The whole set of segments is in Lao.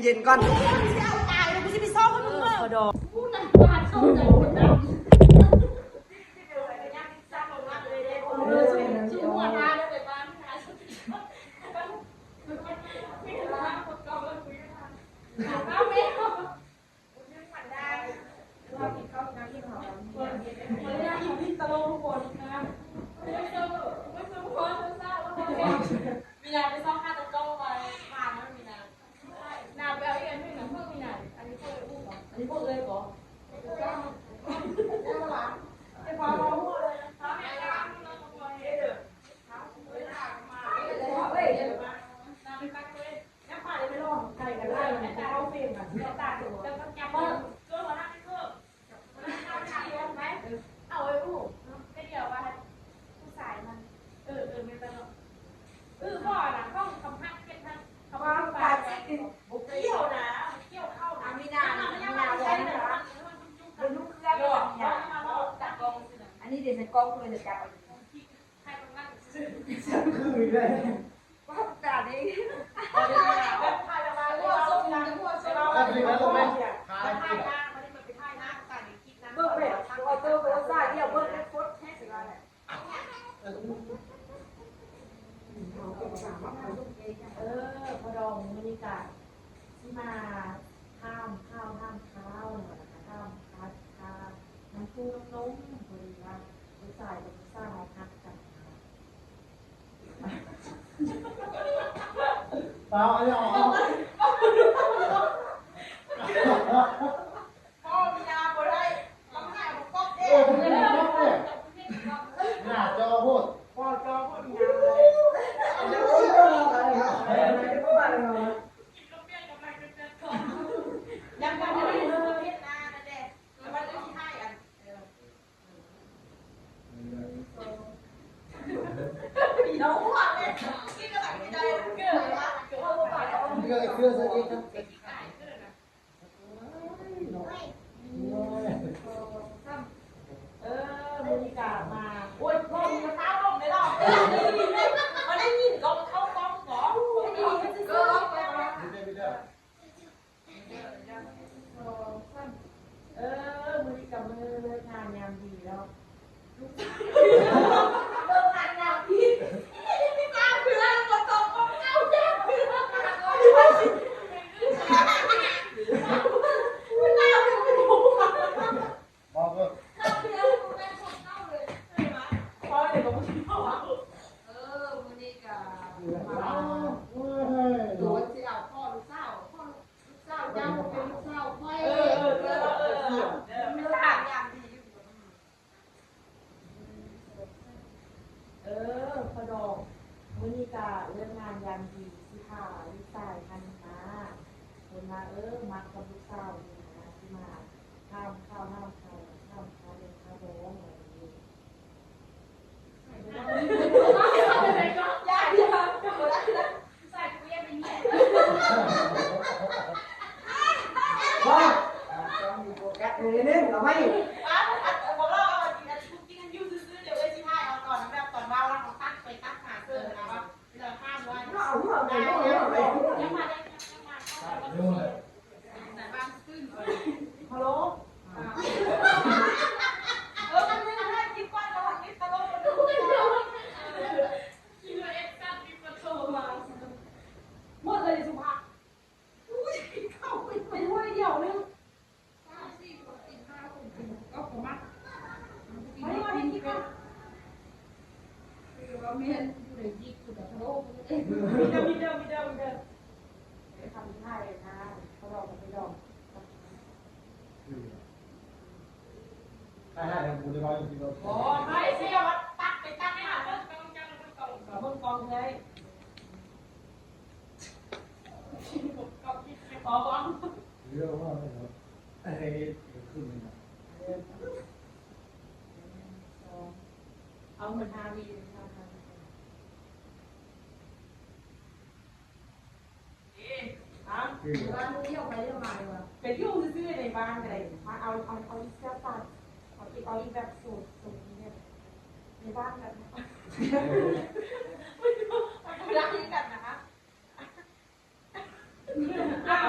ເຢັນກ່ອນ ຊິເອົາຕາຍ ກູຊິໄປຊອກໃຫ້ມຶງເບິ່ງ ເອີ ພໍດອກ ມີນາໄປຊອກຄາຕາກ້ອງໄວ້ ຜ່ານແລ້ວມີນາ ນາໄປເອົາອີກອັນໜຶ່ງນະ ເພິ່ງມີນາ ອັນນີ້ເພິ່ງເອື້ອຍບໍ່ ອັນນີ້ເພິ່ງເອື້ອຍບໍ່ ເຈົ້າລະ ເຈົ້າລະ ເຈົ້າລະ ເຈົ້າລະ ນາໄປຕັກເລີຍ ນາໄປຕັກເລີຍ ແລ້ວພາໄປລອງໃສ່ກັນໄດ້ ມັນເຂົ້າເຟຣມກັນ ແລ້ວຕັກ ແລ້ວກໍຈັບເບິ່ງ ເອົາຫົວໜ້າໄປເພີ່ມ ເອົາໄວ້ຜູ້ ແຕ່ດຽວວ່າຜູ້ຊາຍມັນ ເອີ ເອີ ແມ່ນແລ້ວເນາະ ເອີ ບໍ່ນະ ຂອງຄຳພັດເຮັດນະ ຄຳພັດ ປາຈິກນີ້ບໍ່ກ່ຽວນະ ບໍ່ກ່ຽວເຂົ້ານະ ມີນາ ມີນາບໍ່ນະ ເປັນລູກເຂື່ອນ ອັນນີ້ເດ ໃນກ້ອງເພິ່ນຈະຈັບ ໃຫ້ເບິ່ງນະ ຄືເລີຍ. ວ່າຕານີ້ ເອີ ພໍ່ດອງມື້ນີ້ກະຊິມາຖາມຂ່າວຖາມຄາວ ແລ້ວກໍຖາມຄາວ ນ້ຳຜູ້ນ້ຳນົມ ພໍດີວ່າລູກຊາຍກັບລູກສາວເຮົາຮັກກັນນະ. ເປົ່າ ອັນນີ້ອອກ ພໍ່ມີນາບໍ່ໄດ້ ຕ້ອງໃຫ້ບໍ່ກອບເດ້ ເອີ ຕ້ອງໃຫ້ບໍ່ກອບເດ້ ໜ້າຈໍໂພດ ພໍ່ຈໍໂພດ ມີນາບໍ່ໄດ້ ກິນລົມປ່ຽນກັບໄມ້ເປັນແບບຂອງ ຍັງບໍ່ໄດ້ເຮັດນານັ້ນແຫຼະ ແຕ່ວ່າເລື່ອງທີ່ໃຫ້ອັນ ເອີ ມື້ນີ້ກະມາ ໂອ້ຍ ເວົ້າມີແຕ່ຟ້າວລົມເດ້ເນາະ ບໍ່ໄດ້ຍິນກໍເຂົ້າກ້ອງບໍ່ ບໍ່ໄດ້ຍິນຊື່ໆ ເອີ ມື້ນີ້ກະມື້ເລີກງາມຍາມດີເນາະ ເລີກງາມຍາມດີ ຕາເຂືອບໍ່ຕົກ ບໍ່ເຂົ້າ ຕາເຂືອ ເອີ ມື້ນີ້ກະມາ ໂດນຊິເອົາພໍ່ລູກສາວ ພໍ່ລູກ ລູກສາວເຈົ້າເປັນລູກສາວຂ້ອຍ ເອີ ເອີ ເອີ ເອີ ເອີ ເອີ ເອີ ເອີ ພໍ່ດອງ ມື້ນີ້ກະເລີກງາມຍາມດີ ຊິພາລູກຊາຍຫັ້ນມາ ເພິ່ນວ່າ ເອີ ມັກກັບລູກສາວນີ້ນະ ຊິມາຖາມຂ່າວຖາມຄາວ ຖາມຄ່າເລື່ອງຄ່າດອງ ວ່າຈັ່ງຊີ້. ຮາໂລ ເອີ ມັນມີອັນນັ້ນກິນກ່ອນ ແລ້ວກິນຕະໂລ ກິນເອັດຊັດ ມີຄົນໂທມາ ໝົດເລີຍສຸພາ ອຸ້ຍ ເຂົ້າໄປ ໄປຖ້ວຍດຽວໜຶ່ງ ສາມສີ່ຄົນກິນ ຫ້າຄົນກິນ ກໍບໍ່ມັກ ໄປມາໄດ້ກິນ ຄືວ່າແມ່ນຢູ່ໃນຢິກຢູ່ກັບພະໂລ ມີເດີ ມີເດີ ມີເດີ ມີເດີ ໄປທຳໄທນະ ພະໂລກໍໄປດອງ ໄປຫາແລ້ວບໍ່ໄດ້ເວົ້າຫຍັງ ບໍ່ ໄປຊິວ່າຕັກໄປຕັກໃຫ້ຫາເບິ່ງ ເບິ່ງກອງເລີຍ ເອົາມັນຫ້າວິ ເອົາຫ້າວິ ເອີ ຮະ ຢູ່ບ້ານຜູ້ດຽວໄປດຽວມາເລີຍວ່າ ກໍຢູ່ຊື່ໆ ໃນບ້ານກໍໄດ້ ມາເອົາ ເອົາ ເອົາອີກເສື້ອໃສ່ ເອົາອີກ ເອົາອີກແບບໂສດ ໂສດນີ້ແບບ ໃນບ້ານກັນ ມັນບໍ່ໄດ້ກັນນະ ອ້າວ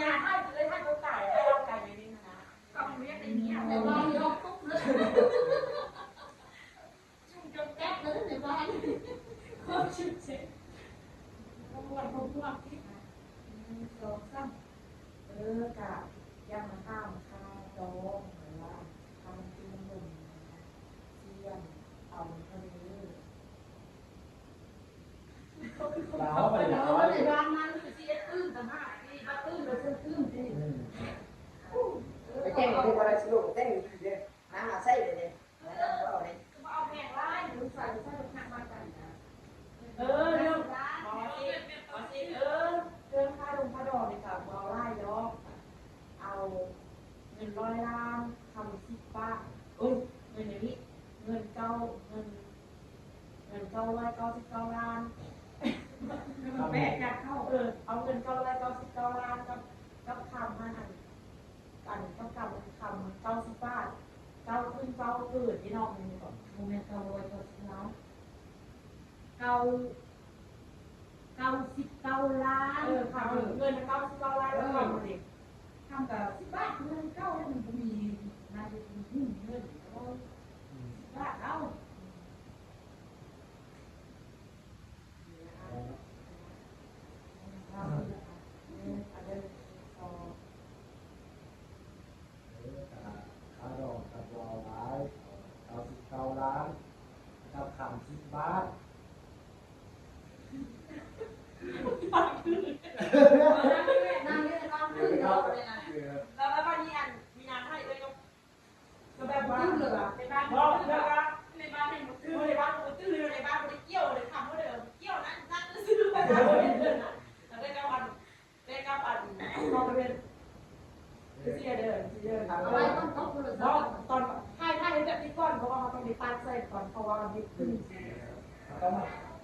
ຍາໃຫ້ເລີຍ ໃຫ້ຕົວຕາຍ ໃຫ້ເຮົາຕາຍຢູ່ນີ້ນະ. ກໍບໍ່ຢາກໄດ້ເມຍ ແຕ່ວ່າຢອກຕົກເລີຍ ຈຸ່ມຈົນແຕກເລີຍໃນບ້ານ ຄວາມຄິດເສຍ ບໍ່ມ່ວນ ບໍ່ມ່ວນ ໜຶ່ງ ສອງ ສາມ ເອີ ກະຢາກມາຖາມຄ່າດອງ ຫຼືວ່າຄ່ານ້ຳກິນນ້ຳລົມ ຊິອັນເອົາເທົ່າໃດ? ລາວໄປລາວ ເອີ ໃນບ້ານນັ້ນຄືຊິເຮັດຕື່ມຕ່າງຫາກ ນີ້ວ່າຕື່ມແລ້ວເຊິ່ງຕື່ມຕິ ອືມ ເອີ ໄປແຕ່ງເດ້ ບໍ່ໄດ້ຊິລົງແຕ່ງອີກເດ້ ນາງອາໄສເດ້ ເອີ ເອົາເດ້ ຄືວ່າເອົາແພງຫຼາຍ ລູກຊາຍ ລູກຊາຍເພິ່ນຮັກມັກກັນນະ ເອີ ເລື່ອງ ບໍ່ຊິ ບໍ່ຊິ ເອີ ເລື່ອງຄ່າດົງຄ່າດອງນີ້ກະບໍ່ເອົາຫຼາຍດອກ ເອົາເງິນຮ້ອຍລ້ານ ຄຳສິບບາດ ໂອ້ຍ ເງິນຫຍັງນີ້ ເງິນເກົ້າ ເງິນ ເງິນເກົ້າຮ້ອຍເກົ້າສິບເກົ້າລ້ານ ແບກຢາກເຂົ້າ ເອີ ເອົາເງິນເກົ້າຮ້ອຍເກົ້າສິບເກົ້າລ້ານກັບ ກັບຄຳຫັ້ນ ອັນ ອັນ ກັບຄຳ ຄຳເກົ້າສິບບາດ ເກົ້າຂຶ້ນເກົ້າເກີດ ພີ່ນ້ອງ ແມ່ນບໍ່? ບໍ່ແມ່ນເກົ້າຮ້ອຍເກົ້າສິບລ້ານ ເກົ້າ ເກົ້າສິບເກົ້າລ້ານ ເອີ ຄຳ ເອີ ເງິນເກົ້າສິບເກົ້າລ້ານ ເອີ ຄຳເດ້ ຄຳກະສິບບາດຄືເກົ່າ ມັນບໍ່ມີ ມັນບໍ່ມີເງິນ ເອີ ສິບບາດເອົາ. ເອີ ກະຄ່າດອງກະບໍ່ເອົາຫຼາຍ ເກົ້າສິບເກົ້າລ້ານ ກັບຄຳສິບບາດ ນັ່ງຢູ່ໃນບ້ານຄືນເນາະ ເອີ ແລ້ວບາດນີ້ອັນ ມີນາງໃຫ້ເອື້ອຍກັບ ກໍແບບວ່າ ຕື່ມເລີຍວ່າ ໃນບ້ານ ເວົ້າແບບວ່າ ໃນບ້ານໃຫ້ໝົດ ໃນບ້ານບໍ່ຕື່ມ ໃນບ້ານບໍ່ໄດ້ກ່ຽວ ໄດ້ຄຳເທົ່າເດີມ ກ່ຽວນັ້ນ ນັ້ນຊື່ໆ ໄປທາງເດີນນະ ແລ້ວໄດ້ກັບອັນ ໄດ້ກັບອັນ ເວົ້າໄປເປັນ ເສຍເດີ ເສຍເດີ ເອົາໄວ້ກ່ອນ ເວົ້າ ຕອນ ຖ່າຍ ຖ່າຍເຮັດແບບນີ້ກ່ອນ ເພາະວ່າເຮົາຕ້ອງໄດ້ຕັດໃສ່ກ່ອນ ເພາະວ່າເຮັດຂຶ້ນ ຕ້ອງມາ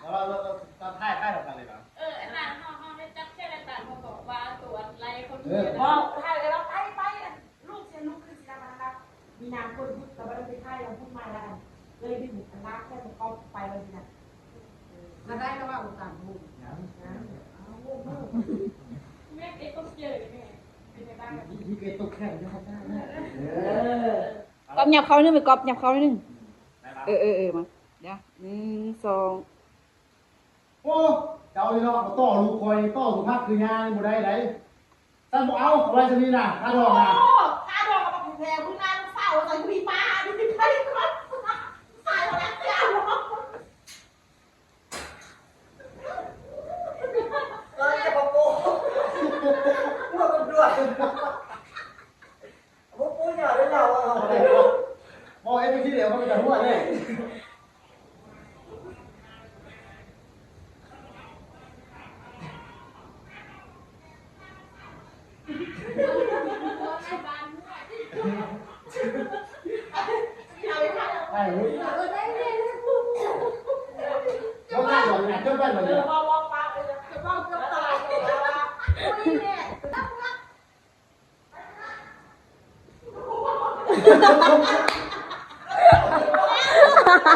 ແລ້ວ ແລ້ວ ແລ້ວຕອນທ້າຍ ທ້າຍເທົ່າກັນເລີຍເນາະ. ເອີ ອັນນັ້ນເຮົາ ເຮົາໄດ້ຈັບແຄ່ລະຕານ ເຮົາບອກວ່າຕົວໄລ່ຄົນ ເອີ ເດີນ ບອກ ທ້າຍແລ້ວ ໄປ ໄປ ລູກຊິລຸກຂຶ້ນຊິນຳ ອັນນັ້ນ ມີນາງຄົນພຸດ ແຕ່ວ່າໄດ້ໄປຖ່າຍແລ້ວພຸດມາແລ້ວ ອັນ ເລີຍດຶງອັນລາກແຄ່ປະກອບໄປວ່າຊິນະ. ເອີ ລະໄດ້ລະວ່າໂອກາດຮູ້ ຍັງ ຍັງ ເອົາ ໂອ້ໂຫ ແມ່ເອັກໂຕເກີຍນີ້ແມ່ ເປັນໄງບ້າງ? ເອີ ກອບຫຍັບເຂົ້າໜຶ່ງ ໄປກອບຫຍັບເຂົ້າໜຶ່ງ. ໄດ້ປະ? ເອີ ເອີ ເອີ ມາ ດຽວ ໜຶ່ງ ສອງ. ໂອ້ ເຈົ້ານີ້ເນາະ ມາຕໍ່ລູກຂ້ອຍນີ້ ຕໍ່ສຸພາບຄືຍ່າງບໍ່ໄດ້ໃດ. ຊັ້ນບໍ່ເອົາ ເອົາໄວ້ຊຳນີ້ນະ ຄ່າດອງນະ. ໂອ້ ຄ່າດອງເອົາໄປແທ້ໆ ມື້ໜ້າລູກສາວໃສ່ມີປ້າ ຢູ່ທີ່ໄທກ່ອນ ສາຍບໍ່ໄດ້ເສຍ. ເອີ ຈະບໍ່ໂປ້ ຫົວເປັນດ້ວຍ. ບໍ່ປູຫຍັງເລີຍລາວ ເອົາເອົາ ບໍ່ເຮັດຈັ່ງຊີ້ແຫຼະ ມັນກະຮົ່ວແຫຼະ.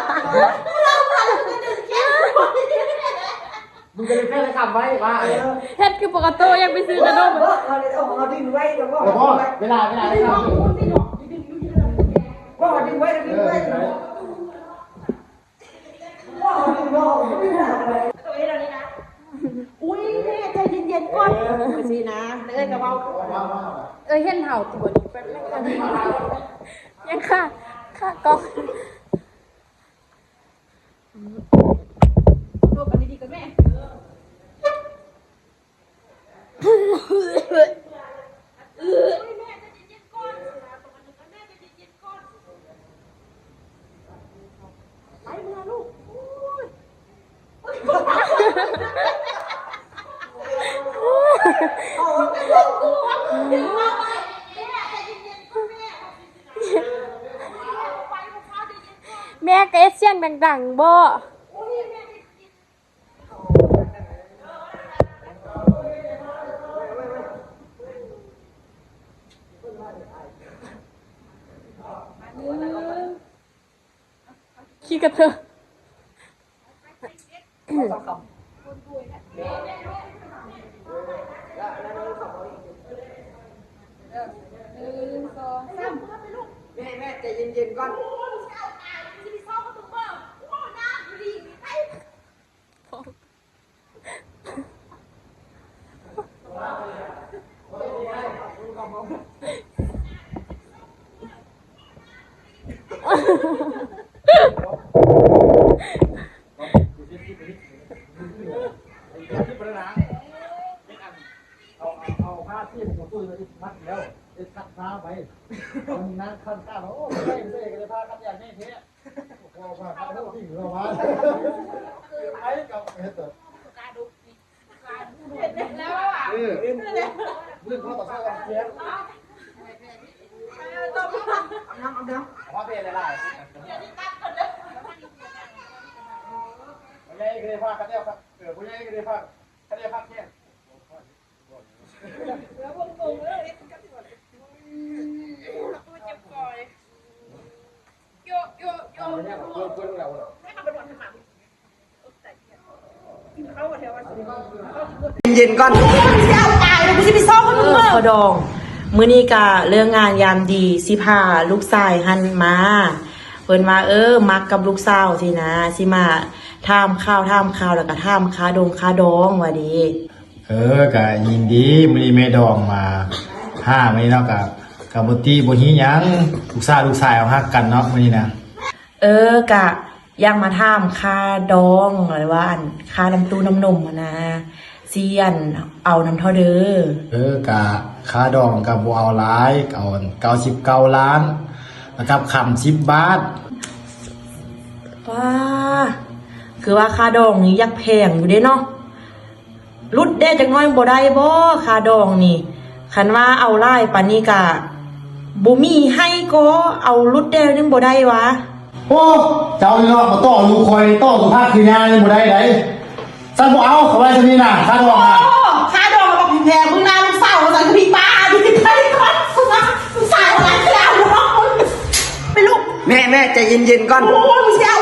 ລາວມາແລ້ວເດີ ມຶງກໍເລີຍແພງໄປຄຳໄວ້ວ່າ ເອີ ເຮັດຄືປົກກະໂຕ ຢາກໄປຊື້ຂະໜົມ ເອີ ເວລາ ເວລາໄປຄຳ ບໍ່ ເຮົາດຶງໄວ້ ເຮົາດຶງໄວ້ ບໍ່ ເຮົາດຶງໄວ້ ເຮົາດຶງໄວ້ ອຸ້ຍ ແມ່ໃຈເຢັນໆກ່ອນ ເອີ ຊີ້ນະ ເອີຍ ກະເວົ້າ ເອີຍ ເຫັນເຮົາຕົວນີ້ແບບ ຍັງຄ່າ ຄ່າກ້ອງ ໂລກກັນດີໆກ່ອນແມ່ ແມ່ກໍເຮັດສຽງດັງໆບໍ? ຂີ້ກະເທີ ໜຶ່ງ ສອງ ສາມ ແມ່ ແມ່ ໃຈເຢັນໆກ່ອນ ເອົາ ເອົາ ເອົາຜ້າທີ່ຫົວຕຸ້ຍມັດແລ້ວ ໄດ້ຄັດຜ້າໄປ ມັນນັ່ງຄັນຕາ ໂອ້ ບໍ່ໄດ້ ບໍ່ໄດ້ ກໍໄດ້ຜ້າຄັດຢ່າງນີ້ແທ້ ໂອ້ ຜ້າຄັດ ໂອ້ ທີ່ເຮົາວ່າ ໄອ້ກັບເຮັດເດີ ເອີ ເລື່ອງຂໍ້ຕໍ່ສູ້ກັນແທ້ ເອົານ້ຳ ເອົານ້ຳ ເອົາເບຍຫຼາຍໆ ຜູ້ໃຫຍ່ກໍໄດ້ພາກັນແລ້ວ ເອີ ຜູ້ໃຫຍ່ກໍໄດ້ພາກັນແລ້ວ ແທ້ ເຢັນໆກ່ອນ ເອີ ພໍ່ດອງ ມື້ນີ້ກະເລີກງາມຍາມດີ ຊິພາລູກຊາຍຫັ້ນມາ ເພິ່ນວ່າ ເອີ ມັກກັບລູກສາວຊີ້ນະ ຊິມາຖາມຂ່າວ ຖາມຂ່າວ ແລ້ວກະຖາມຄາດົງຄາດອງວ່າເດ. ເອີ ກະຍິນດີ ມື້ນີ້ແມ່ດອງມາຫາມື້ນີ້ເນາະ ກະ ກະບໍ່ຕິບໍ່ຮີຫຍັງ ລູກສາວລູກຊາຍເຮົາຮັກກັນເນາະ ມື້ນີ້ນະ ເອີ ກະຢາກມາຖາມຄ່າດອງ ຫຼືວ່າ ອັນ ຄ່ານ້ຳຕູ້ນ້ຳນົມຫັ້ນນະ ຊິ ອັນ ເອົານຳເທົ່າເດີ. ເອີ ກະຄ່າດອງກະບໍ່ເອົາຫຼາຍ ເອົາ ອັນ ເກົ້າສິບເກົ້າລ້ານ ແລ້ວກັບຄຳສິບບາດ. ວ້າ ຄືວ່າຄ່າດອງນີ້ຢາກແພງຢູ່ເດເນາະ. ຫຼຸດແດ່ຈັກໜ້ອຍບໍ່ໄດ້ບໍ ຄ່າດອງນີ້? ຄັນວ່າເອົາຫຼາຍປານນີ້ກະບໍ່ມີໃຫ້ກໍເອົາ ຫຼຸດແດ່ໜຶ່ງບໍ່ໄດ້ຫວາ? ໂອ້ ເຈົ້ານີ້ເນາະ ມາຕໍ່ລູກຂ້ອຍ ຕໍ່ສຸພາບຄືຍ່ານີ້ບໍ່ໄດ້ໃດ. ຊັ້ນບໍ່ເອົາ ເຂົາວ່າຊັ້ນນີ້ນະ ຄ່າດອງນະ. ໂອ້ ຄ່າດອງບັກແພງ ມຶງໜ້າລູກສາວວ່າຊັ້ນ ຄືອີປ້ານີ້ ໄປກ່ອນ ລູກສາວວ່າຊັ້ນ ເອົາເນາະ ໄປລູກ. ແມ່ ແມ່ ໃຈເຢັນໆກ່ອນ. ໂອ້ຍ ມຶງຊິເອົາ